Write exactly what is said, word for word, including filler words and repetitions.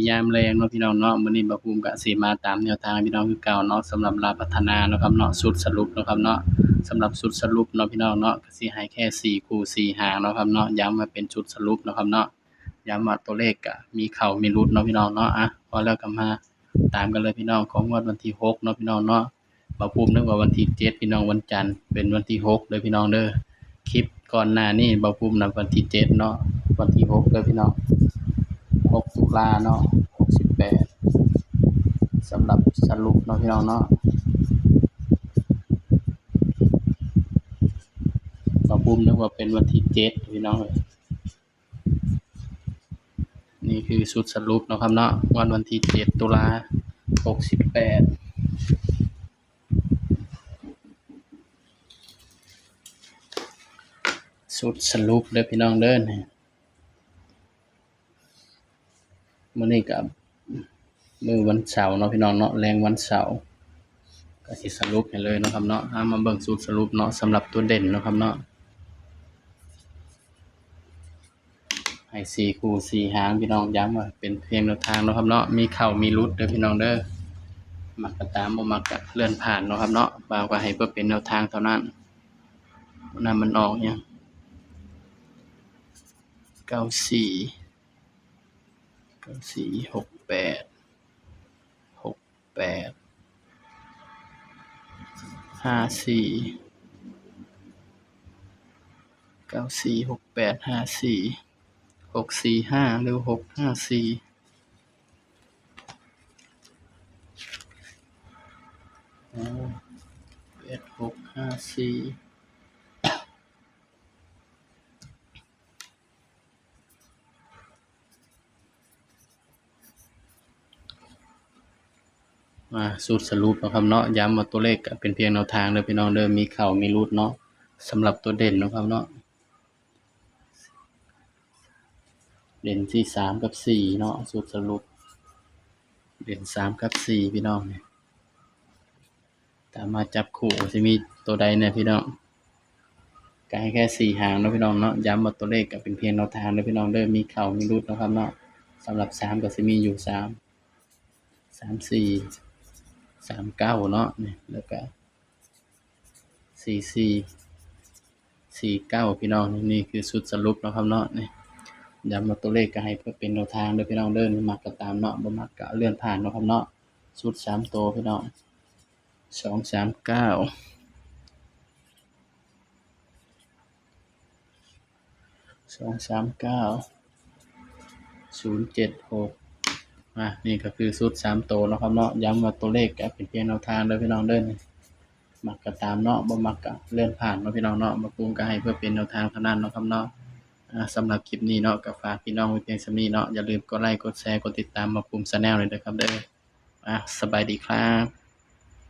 ยามแลงเนาะพี่น้องเนาะ มื้อนี้บ่าวภูมิก็สิมาตามแนวทางพี่น้องคือเก่าเนาะ สำหรับลาวพัฒนาเนาะครับเนาะ ชุดสรุปเนาะครับเนาะ สำหรับชุดสรุปเนาะพี่น้องเนาะ ก็สิให้แค่สี่คู่สี่หางเนาะครับเนาะ ย้ำว่าเป็นชุดสรุปเนาะครับเนาะ ย้ำว่าตัวเลขก็มีเข้ามีหลุดเนาะพี่น้องเนาะ อ่ะ พอแล้วก็มาตามกันเลยพี่น้อง ของงวดวันที่หกเนาะพี่น้องเนาะ บ่าวภูมินึกว่าวันที่เจ็ดพี่น้อง วันจันทร์ เป็นวันที่หกเด้อพี่น้องเด้อ คลิปก่อนหน้านี้บ่าวภูมินัดวันที่เจ็ดเนาะ วันที่หกเด้อพี่น้อง หกตุลาเนาะ หกสิบแปด สำหรับสรุปเนาะพี่น้องเนาะ บ่าวภูมินึกว่าเป็นวันที่เจ็ดพี่น้องเอ้ย นี่คือชุดสรุปเนาะครับเนาะ งวดวันที่เจ็ดตุลา หกสิบแปด ชุดสรุปเด้อพี่น้องเด้อ มื้อนี้ก็มื้อวันเสาร์เนาะพี่น้องเนาะ แลงวันเสาร์ ก็สิสรุปให้เลยเนาะครับเนาะ เอามาเบิ่งชุดสรุปเนาะ สำหรับตัวเด่นเนาะครับเนาะ ให้สี่คู่สี่หางพี่น้อง ย้ำว่าเป็นเพียงแนวทางเนาะครับเนาะ มีเข้ามีหลุดเด้อพี่น้องเด้อ มักก็ตาม บ่มักก็เลื่อนผ่านเนาะครับเนาะ บ่าวก็ให้เพื่อเป็นแนวทางเท่านั้น นั่นมันออกหยัง เก้าสี่ เก้าสี่ หกแปด หกแปด ห้าสี่ เก้าสี่ หกแปด ห้าสี่ หกสี่ห้า หรือ หกห้าสี่ อ๋อ แปดหกห้าสี่ อ่า ชุดสรุปเนาะครับเนาะ ย้ำว่าตัวเลขก็เป็นเพียงแนวทางเด้อพี่น้องเด้อ มีเข้ามีหลุดเนาะ สำหรับตัวเด่นเนาะครับเนาะ เด่นที่สามกับสี่เนาะ ชุดสรุป เด่นสามกับสี่พี่น้อง ตามมาจับคู่สิมีตัวใดเนี่ยพี่น้อง ก็ให้แค่สี่หางเนาะพี่น้องเนาะ ย้ำว่าตัวเลขก็เป็นเพียงแนวทางเด้อพี่น้องเด้อ มีเข้ามีหลุดเนาะครับเนาะ สำหรับสามก็สิมีอยู่สาม สามสี่ สามเก้าเนาะ นี่ แล้วก็ สี่สี่ สี่เก้าพี่น้อง นี่คือชุดสรุปเนาะครับเนาะ นี่ ย้ำว่าตัวเลขก็ให้เพื่อเป็นแนวทางเด้อพี่น้องเด้อ มักก็ตามเนาะ บ่มักก็เลื่อนผ่านเนาะครับเนาะ ชุดสามตัวพี่น้อง สองสามเก้า สองสามเก้า ศูนย์เจ็ดหก อ่ะ นี่ก็คือชุดสามตัวเนาะครับเนาะ ย้ำว่าตัวเลขก็เป็นเพียงแนวทางเด้อพี่น้องเด้อ มักก็ตามเนาะ บ่มักก็เลื่อนผ่านเนาะพี่น้องเนาะ บ่าวภูมิก็ให้เพื่อเป็นแนวทางเท่านั้นเนาะครับเนาะ อ่ะ สำหรับคลิปนี้เนาะ ก็ฝากพี่น้องไว้เพียงส่ำนี้เนาะ อย่าลืมกดไลค์ กดแชร์ กดติดตามบ่าวภูมิ Channel เลยเด้อครับเด้อ อ่ะ สบายดีครับ